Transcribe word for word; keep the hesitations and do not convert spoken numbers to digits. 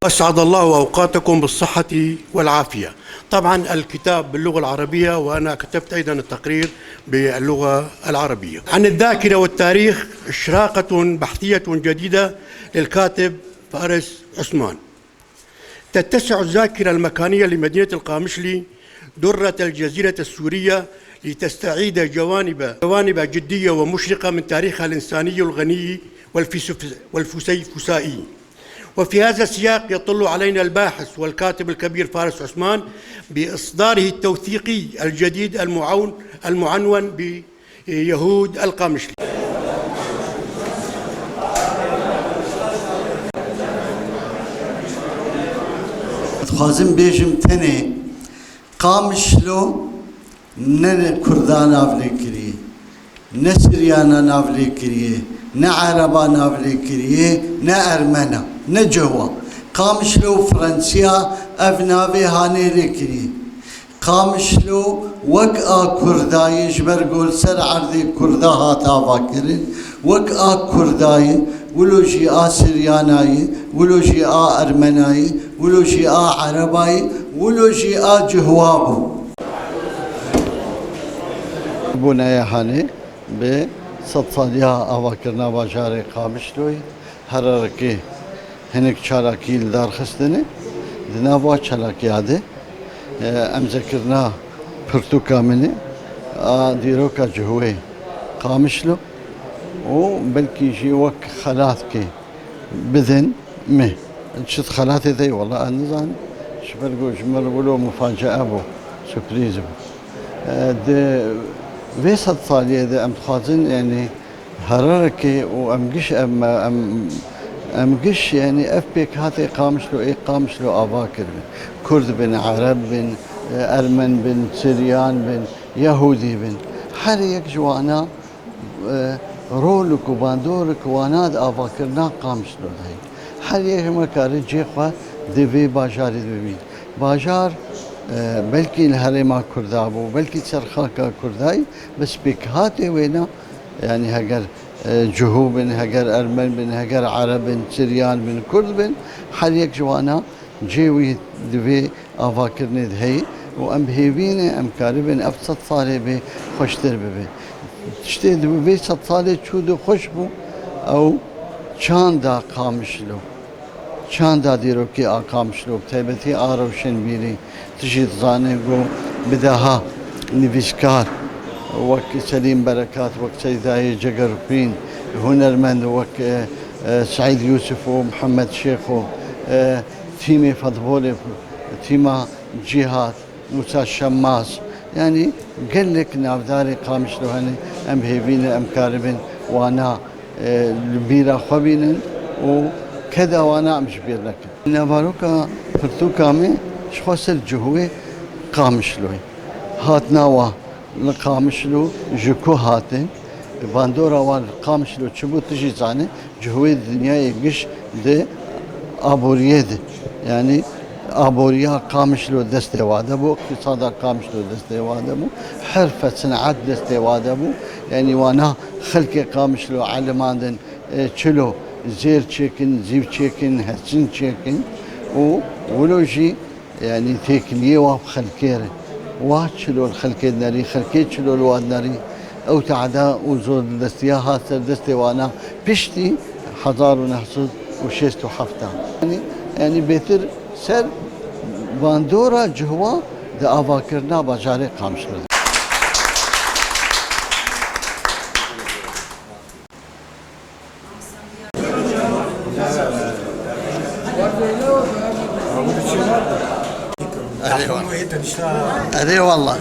أسعد الله أوقاتكم بالصحة والعافية. طبعًا الكتاب باللغة العربية، وأنا كتبت أيضًا التقرير باللغة العربية. عن الذاكرة والتاريخ، إشراقة بحثية جديدة للكاتب فارس عثمان. تتسع الذاكرة المكانية لمدينة القامشلي درة الجزيرة السورية لتستعيد جوانب، جوانب جدية ومشرقة من تاريخها الإنساني الغني والفسف-، والفسيفسائي. وفي هذا السياق يطل علينا الباحث والكاتب الكبير فارس عثمان بإصداره التوثيقي الجديد المعون-، المعنون بيهود القامشلي. Dixwazim bêjim tenê Qamişlo ne, ne Kurda nav lê kiriye, ne Siryana nav lê kiriye, ne Ereba nav lê kiriye, ne Ermena, ne Cihwa. Qamişlo Fransiya ev navê hanê lê kiriye. Qamişlo wek a Kurdayê ji ber ku li ser erdê Kurda hat avakirin, wek a Kurdayê, wilo jî a Siryanayê, wilo jî a Ermenayê, wilo jî a Erebayê, wilo jî a Cihwa bû. Bûneya hanê bi sedsaliya avakirina bajarê Qamişloyê. Here rikê hinek çalakî li dar xistine. Di nav va çalakiya de, e, emzekirina pirtûka min e, a dîroka Cihwê Qamişlo û belkî jî wek xelatkê bidin me. Çi xelatê de ye, wela ez nizanim. Ji ber ku ji min re wilo mufacee bû, surprîz bû. E, di vê sed saliyê de em dixwazin, yanî, Herereke û em giş, em, em, em giş, yanî ev pêkhatê Qamişlo, ê Qamişlo ava kiribin. Kurd bin, Ereb bin, e, Ermen bin, Siryan bin, Yehûdî bin. Her yek ji wana, e, rolik û bandorik wana di avakirina Qamişlo de heye. Her yek me kare cê xwe di vê bajarê de bibîn. Bajar, e, belkî li herêma Kurda bû, belkî ser xaka Kurdayê, bes pêkhatê wêna, yanî heger, e, Cihû bin, heger Ermen bin, heger Ereb bin, Siryan bin, Kurd bin, her yek ji wana cê wî di vê avakirinê de heye û em bi hêvî ne em karibin ev sed salê bê xweştir bibe. Tiştê di vê sed salê çû de xweş bû, ew çanda Qamişlo. Çanda dîrokê a Qamişlo, bi taybetî a rewşenbîrî, tu jî dizanî ku bi deha nivîskar wek Selîm Berekat, wek Seydayê Cegerpîn, hunermend wek, e, e, Seîd Yûsif û Mihemed Şêxo, e, tîmê futbolê, tîma Cîhat, Mûsa Şemmas, yanî gelek navdarê Qamişlo hene, em hêvî ne em karibin wana, e, li bîra xwe bînin û keda wana em ji bîr nekin. Naveroka pirtûka me ji xwe ser Cihûyê Qamişloyê. Hatina wa li Qamişlo ji ku hatin, bandora wan li Qamişlo çi bû, tu jî zanî. Cihûyê di dinyayê giş di aboriyê de, yanî aboriya Qamişlo destê wa de bû, îqtîsada Qamişlo destê wa de bû, herf û sineat destê wa de bû. Yanî wana xelkê Qamişlo elimandin, e, çilo zêr çêkin, zîv çêkin, hesin çêkin û wilo jî Yanî têkiliyê wa bi xelkê re. Wa çilo li xelkê dinerî, xelkê çilo li wa dinerî. Ew tehda û zordestiya hat ser destê wana piştî hezar û neh sed û şêst û heft a. Yanî, yanî bêtir ser bandora Cihwa di avakirina bajarê Qamişlo de. Erê wala. Erê wala.